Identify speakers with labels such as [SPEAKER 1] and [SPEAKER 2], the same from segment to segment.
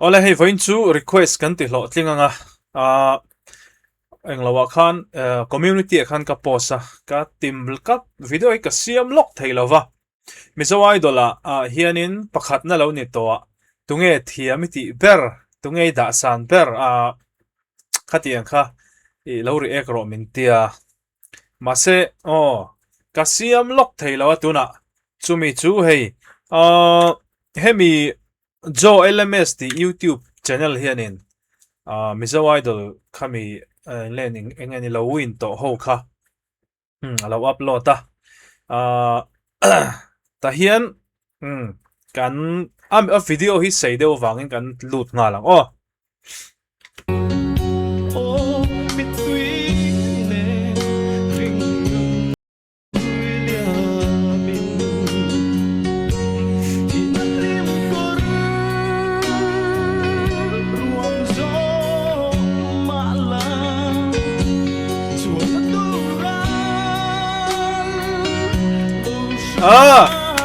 [SPEAKER 1] Awle hei vawiin chu request kan ti hlawhtling ang a, ah englo ah khan community ah khan ka post a, ka tim ka video hi ka siam lawk thei lo va, Mizo Idol ah ah hianin pakhatna lo ni tawh a, tunge thiam i tih ber, tunge i dahsan ber ah khatiang kha ih lo react rawh min tia. Mahse, aw, ka siam lawk thei lo a tunah. Chumi chu hei, aw, hemi Joe LMS tih YouTube channel hianin ah Mizo Idol khami len eng eng nge ni lo win tawh ho kha umm a lo upload a. Ah tah hian umm kan a video hi sei deuh avangin kan lut nghal ang aw.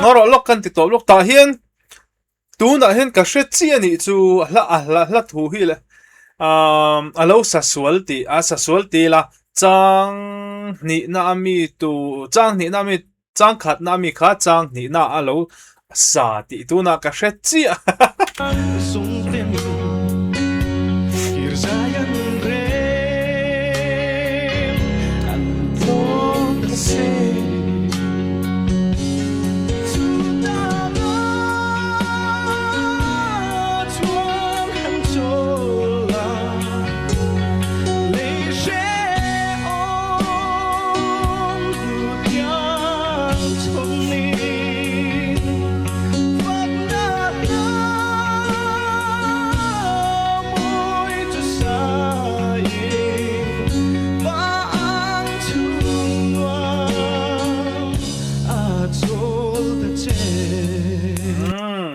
[SPEAKER 1] Ngaw rawh lawk kan ti tawp lawk tah hian Tunah hian ka hre chiah anih chu a hla a hla hla thu hi le umm a lo sa sual tih a sa sual ti ila chang hnihna a mi tu chang hnihna a mi chang khatna a mi kha chang hnihna a lo sa tih tunah ka hre chiah.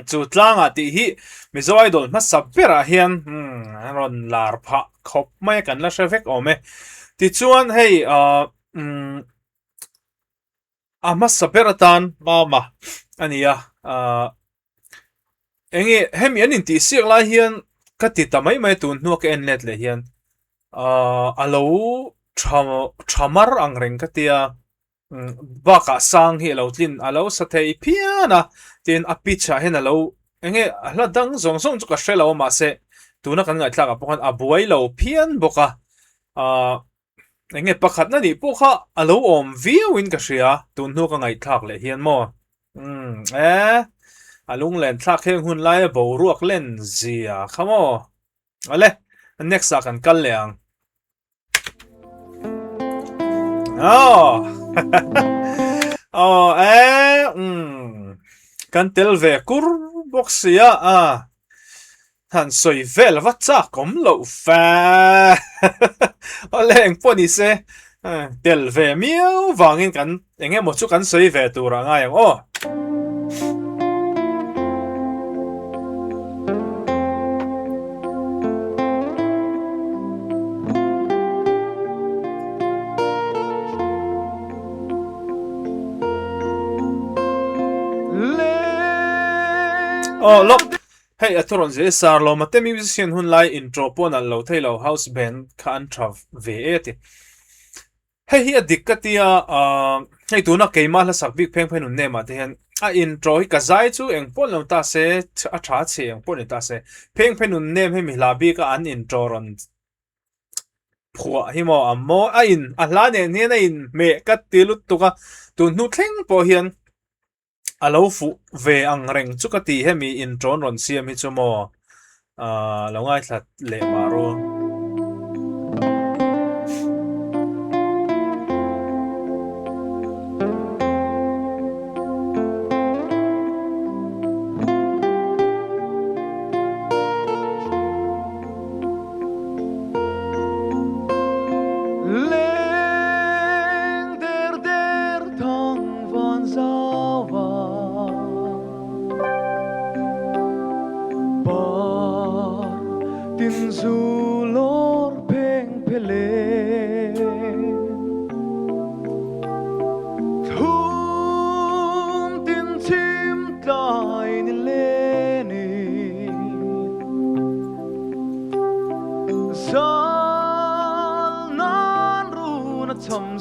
[SPEAKER 1] Chu tlangah tih hi Mizo Idol hmasa berah hian an rawn lar phah khawp mai a kan la hre vek awm e. Tichuan hei a hmasa ber atan Mama a ni a, Enge hemi an intih siak lai hian ka ti ta mai mai tun hnua ka en let leh hian ahh a lo tha tha mar ang reng ka tia bakah sang hi a lo tlin a lo sa thei phian a tin a pitch ah hian a lo enge a hla dang zawng zawng chu ka hre lo a mahse tuna kan ngaihthlak ah pawh khan a buai lo phian bawk a ahh Enge pakhatna nih pawh kha a lo awm viau in ka hria tun hnu ka ngaihthlak leh hian maw umm e a lunglen thlak heng hun laia boruak len zia kha maw awle next ah kan kal leh ang aw aw e umm kan tel ve kur bawk sia a. Han sawi vel va chak awm loh fe. Awle eng pawh ni se tel ve miau vangin kan eng emaw chu kan sawi ve tur a ngai ang aw. Aw lawk. Hei a thu rawn zir sar lo mate musician hun lai intro pawh nalh lo thei lo house band kha an tha ve e ti. Hei hi a dik ka tia ahh hei tuna keimah hlasak bik pheng pheng nun nem ah te hian a intro hi ka zai chu eng pawh ni lo ta se a tha chhe eng pawh ni ta se pheng pheng nun nem hemi hla bik a an intro rawn phuah hi maw a maw a in a hla nen hian a inhmeh ka ti lutuk a tun hnu thleng pawh hian A lo fuh ve ang reng chu ka ti hemi inṭawn rawn siam hi chu maw ah lo ngaithla leh mah ru.
[SPEAKER 2] Leng der der thang van zau va Par tin zu la.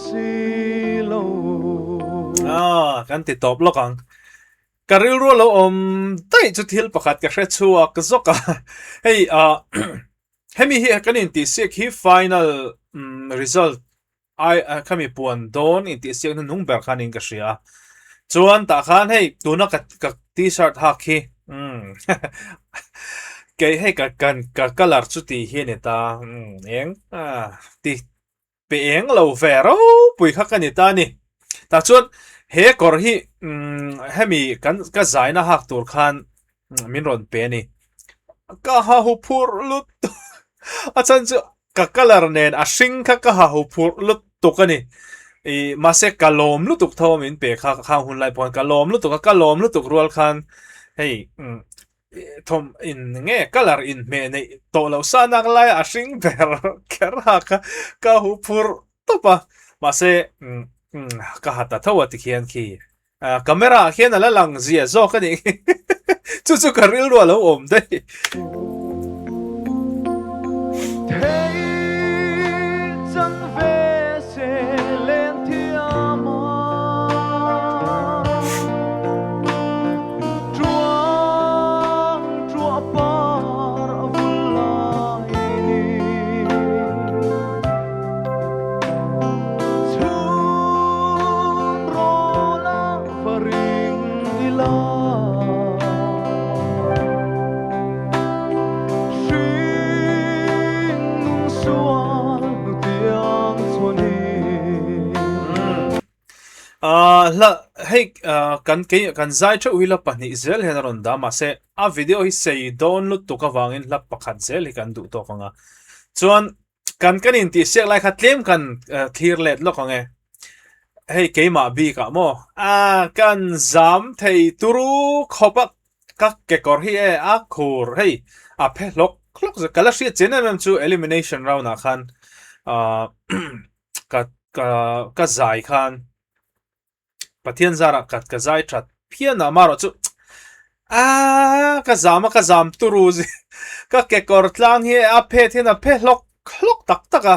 [SPEAKER 2] si lo.
[SPEAKER 1] Ah, kan ti tawp lawk ang. Ka rilru a lo awm daih chu thil pakhat ka hre chhuak zawk a. Hei ah hemi hi kan intihsiak hi final result ai khami puan dawn intihsiak hnuhnung ber khan in ka hria a. Chuan tah khan hei tuna ka ka t-shirt hak hi umm kei hei ka kan ka colour chu tih hi a ni ta umm eng ah ti pe eng lo ve ropui kha ka ni ta a ni. Tah chuan he kawr hi umm hemi kan ka zaina hak tur khan min rawn pe a ni. Ka ha hu phurh lutuk a chhan chu Ka colour nen a hring kha ka ha ho phurh lutuk a ni. I mahse ka lawm lutuk tho a min pe kha khang hun lai pawh khan ka lawm lutuk a, ka lawm lutuk rual khan hei thawm in nge colour inhmeh neih tawh loh sa nak lai a hring ber kher ha kha ka hu phurh tawp a. Mahse ka ha ta tho a tikhian khi Camera ah khian a la lang zia zawk a nih chu chu ka rilru a lo awm daih. Hla hei kan kei kan zai theuh hi hla pahnih zel hian a rawn dah mahse a video hi sei dawn lutuk avangin hla pakhat zel hi kan duh tawk ang a chuan Kan kan intih siak lai kha tlem kan thlir let lawk ang e. Hei keimah bikah maw? A kan zam thei turu khawp a ka kekawr hi e a khur hei a phe hlawk hlawk zet ka la hriat chian em em chu elimination round ah khan ka ka ka zai khan Pathian zarah ka ka zai that phian a amaherawh chu aaa ka zam a ka zam turu zia ka kekawr tlang hi a phet hian a phe hlawk hlawk tak tak a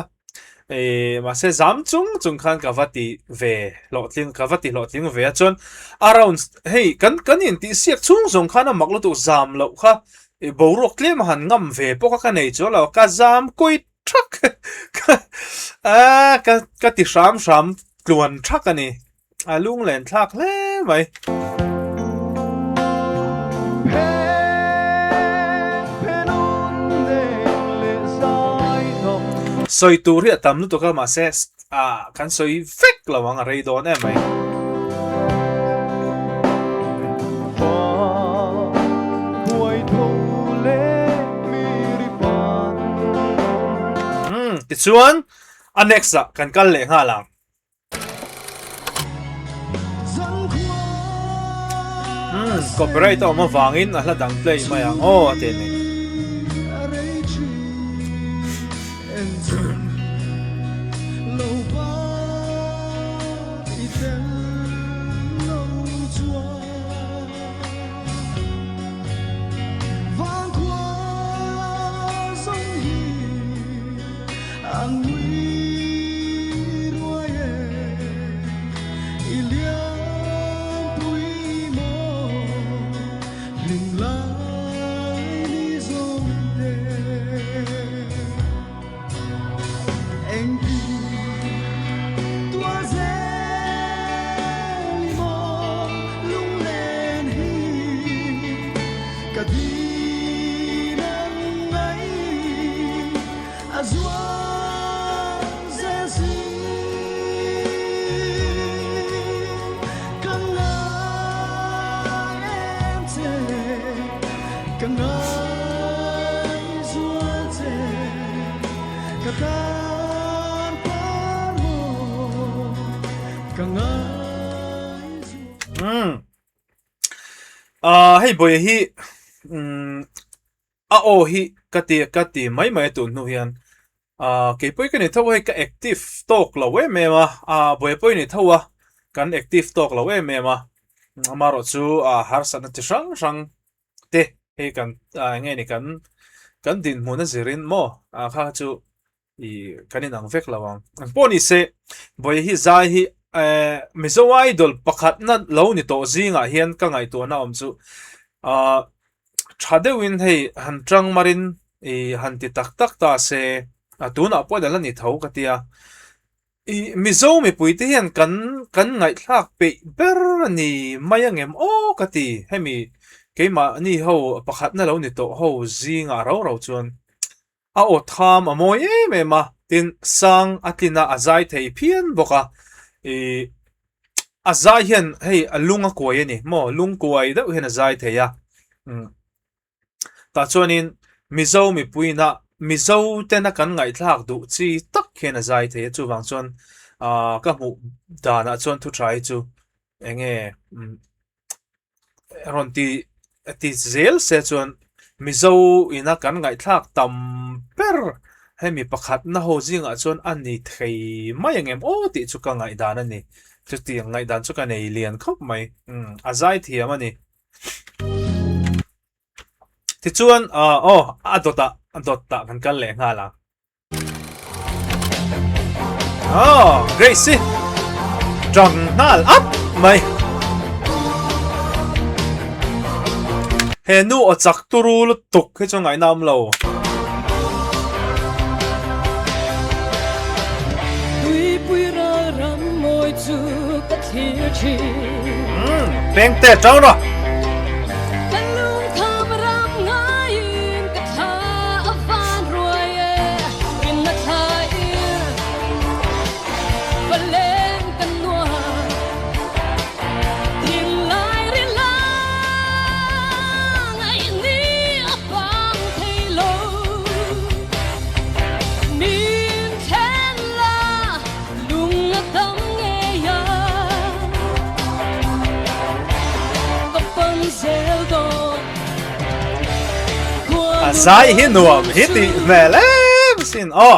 [SPEAKER 1] ih mahse zam chung chung khan ka va ti ve hlawhtling ka va ti hlawhtling ve a chuan a round hei kan kan intih siak chhung zawng khan a mak lutuk zam loh kha ih boruak tlem a han ngam ve pawh kha ka nei chuang lo ka zam kuit thak a ka ka ti hram hram tluan thak a ni a lunglen thlak hle mai. Sawi tur hi a tam lutuk a mahse ah kan sawi vek lo ang a rei dawn em mai. Tichuan a next ah kan kal leh nghal ang. Umm copyright a awm avangin a hla dang play mai ang aw a ti a ni. Umm ah hei bawiha hi umm a aw hi ka ti ka ti mai mai a tun hnu hian ah keipawh ka ni tho a hei ka active tawk lo em em a ah bawiha pawh i ni tho a kan active tawk lo em em a amaherawh chu ah harsatna chi hrang hrang te hei kan ah eng nge ni kan kan dinhmun a zirin maw ah kha chu. I kan inang vek lo ang. Ang pawh ni se, Bawihi hi zai hi eh, Mizo Idol pakhatna lo ni tawh zingah hian ka ngaihtuahna awm chu ah tha deuhin hei han tang marin i han ti tak tak ta se, a tunah pawh a la ni tho ka tia. I Mizo mipuite hian kan kan ngaihthlak peih ber a ni mai angem aw ka ti. Hemi keimahni ho pakhatna lo ni tawh ho zingah rau rau chuan A aw tham a mawi em em a, tin sang a tlin a, a zai thei phian bawk a, ih a zai hian hei a lung a kuai a ni maw, lung kuai deuh hian a zai thei a, umm tah chuanin Mizo mipuiin a Mizo tena kan ngaihthlak duh chi tak hian a zai thei a, chuvang chuan ah ka hmuh danah chuan thu tha hi chu eng nge umm. rawn ti ti zel se chuan Mizo ina kan ngaihthlak tam ber hemi pakhat na ho zingah chuan a ni thei mai ang em aw tih chu ka ngaihdan a ni. Chutiang ngaihdan chu ka nei lian khawp mai. Umm a zai thiam a ni. Tichuan aw a dawtah a dawtah kan kal leh nghal ang. Oh, Grace Trăng nghal ap mai. He nu aw chak turu lutuk hi chu ngaihna awm lo.
[SPEAKER 3] Tuipui ral ram mawi chu ka thlir thin.
[SPEAKER 1] Peng te tang rawh.
[SPEAKER 3] Kan lungkham ram ngaiin ka thla a van ruai e, rinna thla in palen kan nuam thinlai rinla ngaih ni a bang thei lo min then la lung a dam ngei a ka pan zel dawn
[SPEAKER 1] A zai hi nuam hi tih hmel em sin aw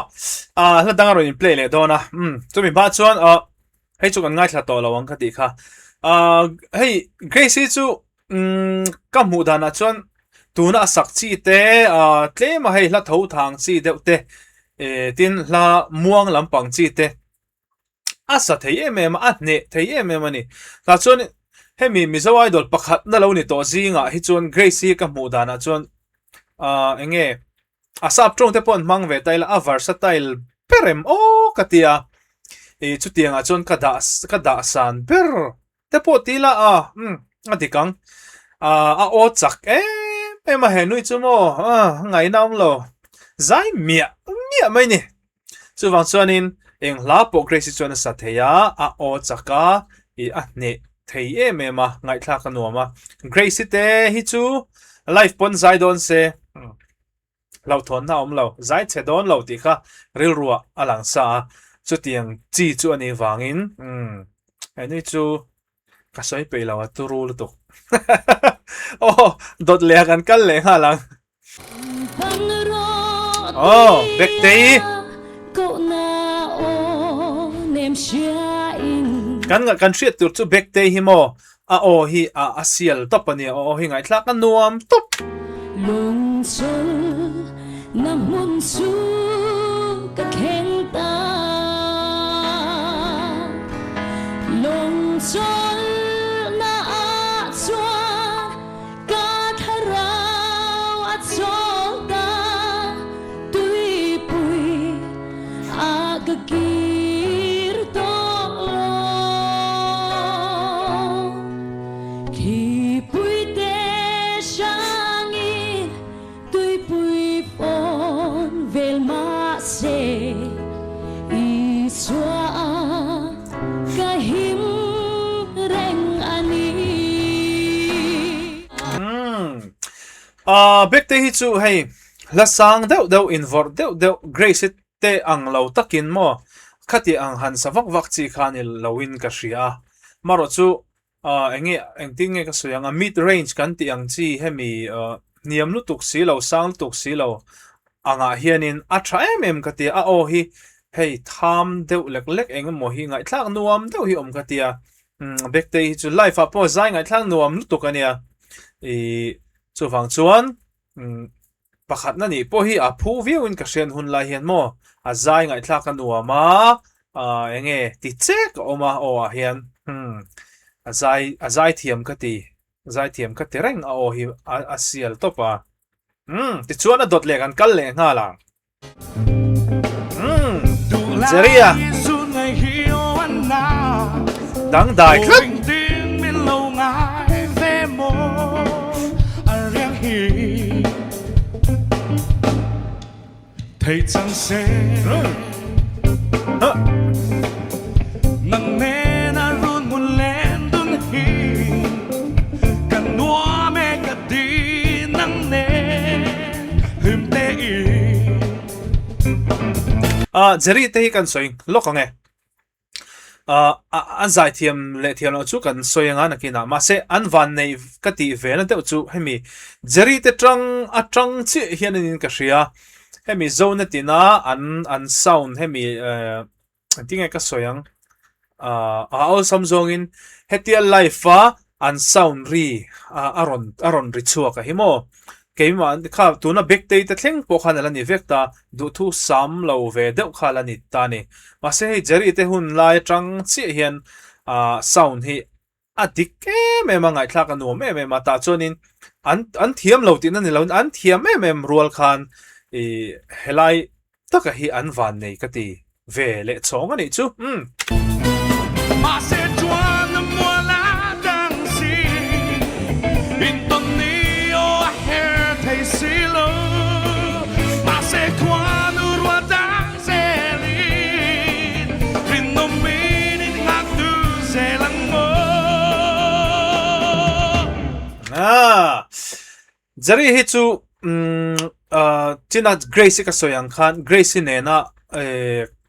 [SPEAKER 1] a hla dang a rawn in play leh dawn a umm chumi hma chuan aw hei chu kan ngaithla tawh lo ang ka tih kha ah hei Grace hi chu umm ka hmuh danah chuan tuna a sak chi te ah tlem a hei hla tho thang chi deuh te eh tin hla muang lampang chi te a sa thei em em a, a hneh thei em em a ni. Tah chuan hemi Mizo Idol pakhat na lo ni tawh zingah hi chuan Grace hi ka hmuh danah chuan ah eng nge a sap tawng te pawh an hmang ve ta ila a versatile ber em aw ka ti a, ih chutiangah chuan ka dah ka dah san ber te pawh ti ila a umm a dik ang ah a aw chak em em a he nui chu maw ah ngaihna awm lo zai miah miah mai ni. Chuvang chuanin eng hla pawh Grace-i chuan a sa thei a, a aw chak a, ih a hneh thei em em a, ngaihthlak a nuam a. Grace-i te hi chu live pawn zai dawn se, hlauhthawnna a awm lo, zai chhe dawn lo tih kha rilruah a lang sa a, chutiang chi chu a nih vangin umm henu chu ka sawi peih lo a turu lutuk. Aw dawt leh a kan kal leh nghal ang. Aw Bektei kan kan hriat tur chu Bektei hi maw a aw hi a a sial tawp a nia a aw hi ngaihthlak a nuam tawp.
[SPEAKER 3] Na hmun chu ka thleng ta Lungchawlhna ah chuan ka thlarau a chawl ta Tuipui ah ka kir tawh lo Khipui te hrangin Tuipui fawn vel mahse Isua ka him reng a ni.
[SPEAKER 1] Umm. Ah Bekte hi chu hei hla sang deuh deuh invawrh deuh deuh Grace te ang lo takin maw khati ang han sa vak vak chi kha ni loin ka hria a. Marawh chu Ah eng nge engtin nge ka sawi ang a mid range kan tih ang chi hemi hniam lutuk si lo sang lutuk si lo angah hianin a tha em em ka tia a aw hi hei tham deuh lek lek eng emaw hi ngaihthlak nuam deuh hi awm ka tia umm Bektei hi chu live ah pawh zai ngaihthlak nuam lutuk a nia ih chuvang chuan umm. Pakhatna nih pawh hi a phu viauin ka hriat hun lai hian maw a zai ngaihthlak a nuam a, ah eng nge ti chek a awm a aw ah hian hmm a zai a zai thiam ka ti zai thiam ka ti reng a aw hi a a sial tawp a hmm tichuan a dawt leh kan kal leh nghal ang. Jerry a dangdai tlat. Ah Jerry te hi kan sawi lawk ang e. Ah an zaithiam leh thiam loh chu kan sawi anga nakinah mahse an van neih ka tih ve na deuh chu hemi Jerry te tang atang chiah hian anin ka hria hemi zone tina an an sound hemi eh Engtin nge ka sawi ang? Ah, a awlsam zawngin hetia live a an sound ri a rawn a rawn ri chhuak a hi maw? Keimah kha tuna Bektei te thleng pawh khan a la ni vek ta, duhthu sam lo ve deuh kha a la ni ta a ni. Mahse hei Jerry te hun lai atang chiah hian ah sound hi A dik em em a, ngaihthlak a nuam em em a, tah chuanin an an thiam lo tihna ni loin an thiam em em rual khan ih helai taka hi an van nei ka ti ve leh chhawng a nih chu umm.
[SPEAKER 2] Mahse chuan a mual a dang si, intawn ni aw a her thei si lo. Mahse khuan u rual dang zelin rinawmin in nghak tu zel ang maw.
[SPEAKER 1] Ah, Jerry hi chu china Grace hi ka sawi ang khan Grace hi nena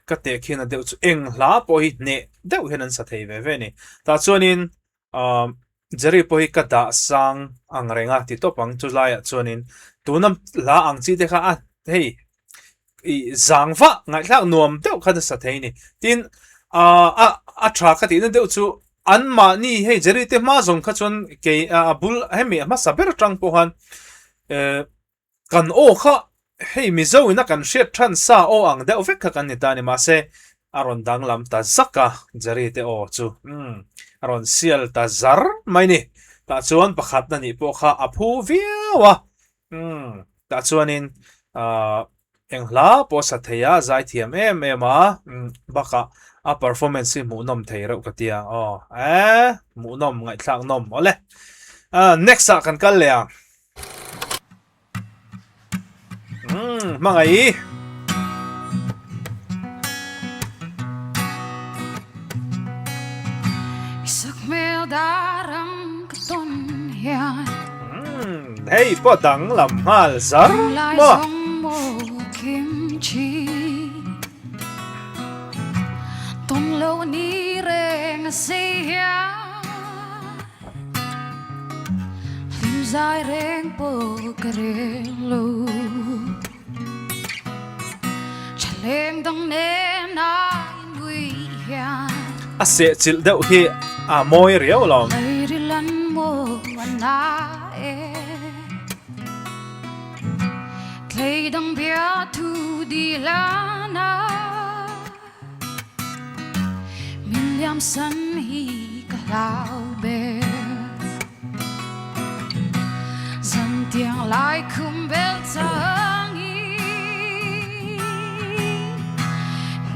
[SPEAKER 1] ka teh khian a deuh chu eng hla pawh hi hneh deuh hian an sa thei ve ve a ni. Tah chuanin Jerry pawh hi ka dah sang ang reng a ti tawp ang chu laiah chuanin tuna hla ang chi te kha a hei ih zang vah ngaihthlak nuam deuh khan a sa thei a ni. Tin ah a a tha ka tihna deuh chu anmahni hei Jerry te hma zawng kha chuan kei a bul hemi a hmasa ber atang pawh khan eh Kan aw kha hei Mizo in a kan hriat than sa aw ang deuh vek kha kan ni ta a ni mahse a rawn danglam ta zak a Jerry te aw chu umm a rawn sial ta zar mai ni tah chuan pakhat na nih pawh kha a phu viau a umm tah chuanin ahh eng hla pawh a sa thei a zai thiam em em a umm bakah a performance hi hmuhnawm thei reuh ka tia aw eh hmuhnawm ngaihthlak nawm awle ah next ah kan kal leh ang. Umm hmangaih. Umm hei pawh danglam nghal zar maw.
[SPEAKER 3] Hlim zai reng pawh ka reng lo Thaleng dang nen a inui hian
[SPEAKER 1] A seh chilh deuh hi a mawi riau lo.
[SPEAKER 3] Lairi lan maw a na e Tlei dang bia thu di lan a Min liam san hi ka hlau ber Zan tiang lai khum bel chang i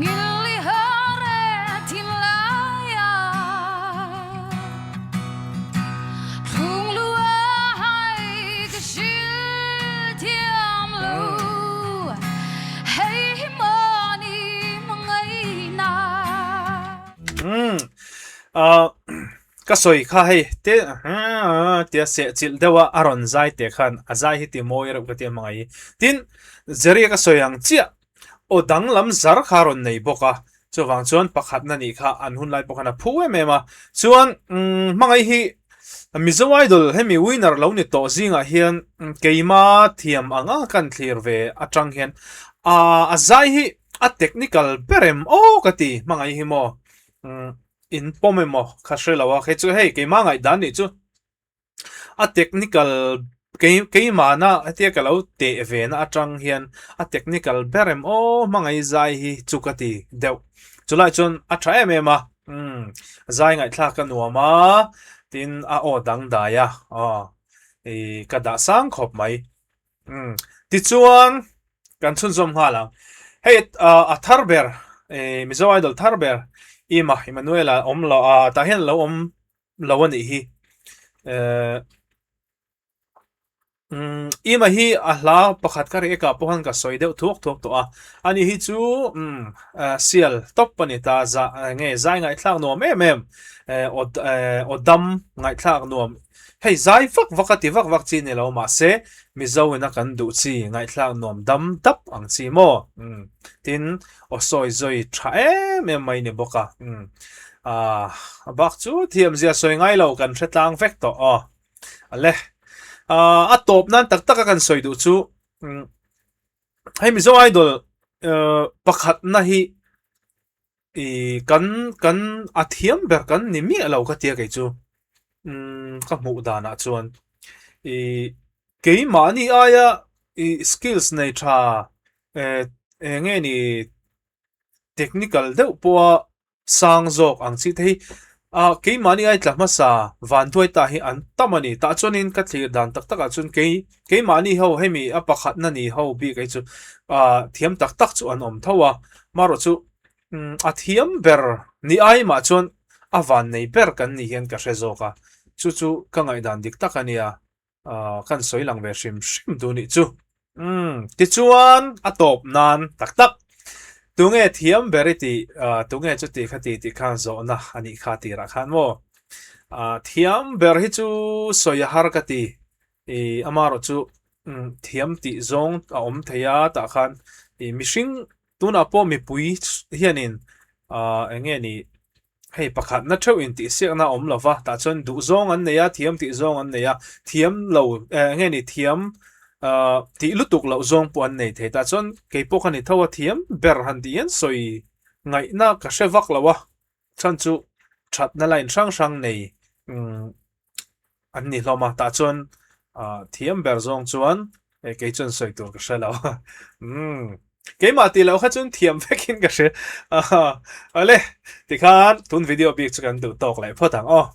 [SPEAKER 3] Ngil i har e thin lai a Thlung lu a hai ka hril thiam lo Hei hi maw ni hmangaihna.
[SPEAKER 1] Umm ah ka sawi kha hei te tia seh chilh deuh a a rawn zai teh khan a zai hi ti mawi reuh ka ti a hmangaih hi. Tin Jerry a ka sawi ang chiah aw danglam zar kha a rawn nei bawk a chuvang chuan pakhatna nih kha an hun lai pawh khan a phu em em a chuan umm hmangaih hi Mizo Idol hemi winner lo ni tawh zingah hian keima thiam ang ang kan thlir ve atang hian ah a zai hi a technical ber em aw ka ti hmangaih hi maw umm in pawm emaw kha hre lo a hei chu hei keima ngaihdan nih chu a technical. Kei keimahna hetia ka lo teh ve na atang hian a technical ber em aw hmangaih zai hi chu ka ti deuh. Chulai chuan a tha em em a, umm zai ngaihthlak a nuam a, tin a aw dangdai a, aw ih ka dah sang khawp mai. Umm tichuan kan chhunzawm nghal ang. Hei a thar ber ih Mizo Idol thar ber Ima Emmanuel-a awm lo a tah hian a lo awm lo a nih hi. Eh umm Ima hi a hla pakhat ka rek ah pawh khan ka sawi deuh thuak thuak tawh a, ani hi chu umm sial tawp a ni ta za nge zai ngaihthlak nuam em em eh aw eh aw dam ngaihthlak nuam hei zai vak vak a ti vak vak chi ni lo mahse Mizo ina kan duh chi ngaihthlak nuam dam dap ang chi maw umm tin Aw sawi zawi tha em em mai ni bawk a, umm ah a bak chu thiam zia sawi ngai lo kan hre tlang vek tawh aw. Ale ah a tawp nan tak tak a kan sawi duh chu umm hei Mizo Idol eh pakhat na hi ih kan kan a thiam ber kan ni miah lo ka tia kei chu umm ka hmuh danah chuan ih keimahni aia ih skills nei tha Eh, eng nge ni technical deuh pawha sang zawk ang chi te hi ah keimahni ai tla hmasa vanduai ta hi an tam a ni. Tah chuanin ka thlir dan tak takah chuan kei keimahni ho hemi a pakhatna ni ho bik hi chu ah thiam tak tak chu an awm tho a. Marawh chu a thiam ber ni ai mah chuan a vannei ber kan ni hian ka hre zawk a. Chu chu ka ngaihdan dik tak a nia. Ah, kan sawi lang ve hrim hrim duh nih chu. Umm, tichuan a tawp nan tak tak. Tunge thiam ber i tih, ah, tunge chu tih kha ti tih khan zawhna a nih kha tirah khan maw. Ah, thiam ber hi chu sawi a har ka ti. I amarawh chu, umm, thiam tih zawng a awm thei a tah khan i mihring tunah pawh mipui hianin, ah, eng nge ni Hei pakhatna theuh in tihsiakna a awm lo va, tah chuan duh zawng an nei a, thiam tih zawng an nei a, thiam lo eh nge ni thiam ah tih lutuk loh zawng pawh an nei thei. Tah chuan kei pawh ka ni tho a, thiam ber han tih hian sawi ngaihna ka hre vak lo a, chhan chu thatna line hrang hrang nei umm An ni hlawm a, tah chuan thiam ber zawng chuan kei chuan sawi tur ka hre lo. Umm keimah tih loh kha chuan thiam vekin ka hre. Awle tikhan tun video bik chu kan duh tawk leh phawt ang aw.